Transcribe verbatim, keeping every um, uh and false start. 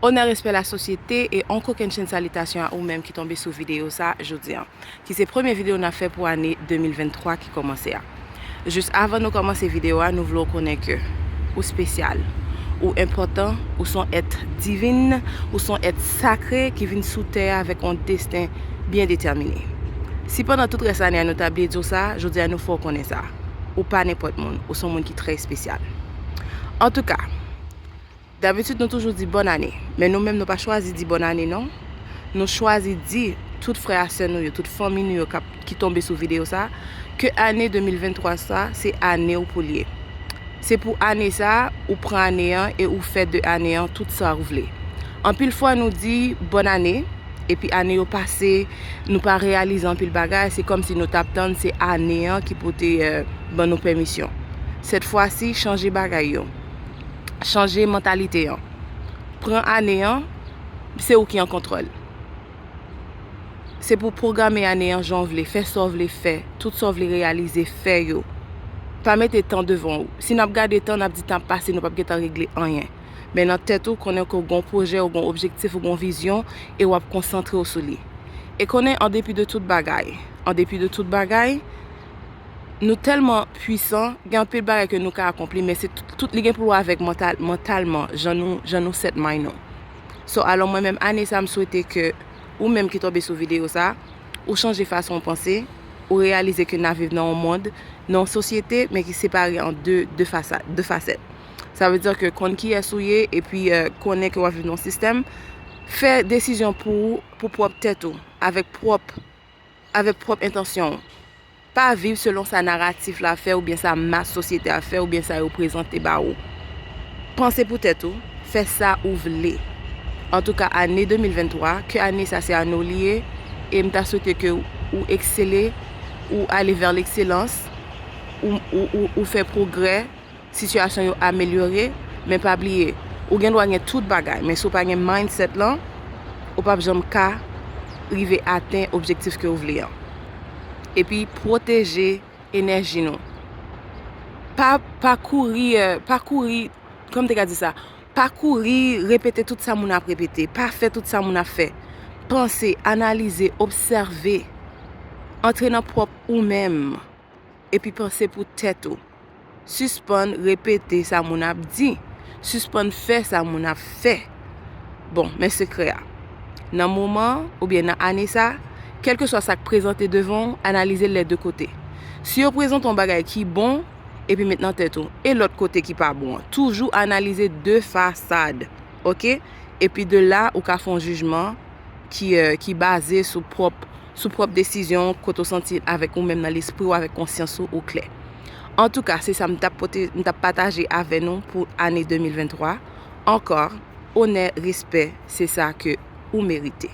Onè, respè, lasosyete, e yon kokennchenn salitasyon a ou menm ki tonbe sou videyo sa jodi a, ki se premye videyo n ap fè pou ane de mil venntwa ki kòmanse a. Jis avan nou kòmanse videyo a, nou vle w konnen ke ou espesyal, ou enpòtan, ou se yon èt divin, ou se yon èt sakre ki vin sou tè a avèk yon desten byen detèmine. Si pandan tout rès ane a nou ta bliye di w sa, jodi a nou fè w konnen sa. Ou pa nenpòt moun, ou se yon moun ki trè espesyal. Antouka, dabitid nou toujou di bòn ane, men nou menm nou pa chwazi di bòn ane non. Nou chwazi di tout frè a sè nou yo, tout fanmi nou yo k ap, ki tonbe sou videyo sa, ke ane de mil venntwa sa, se ane w pou l ye. Se pou ane sa, ou pran ane an e ou fè de ane an tout sa ou vle. Anpil fwa nou di bòn ane, epi ane yo pase, nou pa reyalize anpil bagay, se kòmsi nou t ap tann se ane an ki pou te, eh, ban nou pèmisyon. Sèt fwa si, chanje bagay yo. Chanje mantalite an. Pran ane an, se ou ki an kontwòl. Se pou w pwograme ane an jan w vle, fè sa w vle fè, tout sa w vle reyalize, fè yo. Pa mete tan devan w. Si n ap gade tan, n ap di tan ap pase, nou p ap gentan regle anyen. Men nan tèt ou, konnen ke w gen yon pwojè, w gen yon objektif, w gen yon vizyon, e w ap konsantre w sou li. E konnen, an depi de tout bagay, an depi de tout bagay, nou tèlman pwisan, gen anpil bagay ke nou ka akonpli, men se tout, tout li gen pou l wè avèk mantal, mantalman, jan nou, jan nou set mind nou. So, alò mwen menm, ane sa, m swete ke ou menm ki tonbe sou videyo sa, ou chanje fason w panse, ou reyalize ke n ap viv nan yon mond, nan yon sosyete, men ki separe an de, de fasa-, de fasèt. Sa vle di ke konn kiyès ou ye, epi, eh, konnen ke w ap viv nan yon sistèm, fè desizyon pou ou, pou pwòp tèt ou, avèk pwòp, avèk pwòp entansyon w. Pa viv selon sa naratif la fè oubyen sa mas sosyete a fè oubyen sa yo prezante ba ou. Panse pou tèt ou, fè sa ou vle. Antouka, ane de mil venntwa, ke ane sa se ane w li ye, e m ta swete ke ou eksele, ou ale vè lekselans, ou, ou, ou, ou fè pwogrè, sitiyasyon yo amelyore, men pa bliye, ou gen dwa gen tout bagay, men si w pa gen mindset lan, ou p ap janm ka rive atenn objektif ke w vle an. Epi pwoteje enèji nou. Pa, pa kouri, eh, pa kouri, kòman m te ka di sa? Pa kouri repete tout sa moun ap repete, pa fè tout sa moun ap fè. Panse, analize, obsève, antre nan pwòp ou menm, epi panse pou tèt ou. Sispann repete sa moun ap di. Sispann fè sa moun ap fè. Bon, men sekrè a. Nan moman oubyen nan ane sa, kèlkeswa sa k prezante devan w, analize l lè de kote. Si yo prezante yon bagay ki bon, epi met nan tèt ou, e lòt kote ki pa bon an, toujou analize de fasad, oke? Epi de la, ou ka fè yon jijman ki, eh, ki baze sou pwòp, sou pwòp desizyon kote w santi avèk ou menm nan lespri w, avèk konsyans ou, ou klè. Antouka, se sa m t ap pote, m t ap pataje avè nou pou ane de mil venntwa. Ankò, onè, respè, se sa ke ou merite.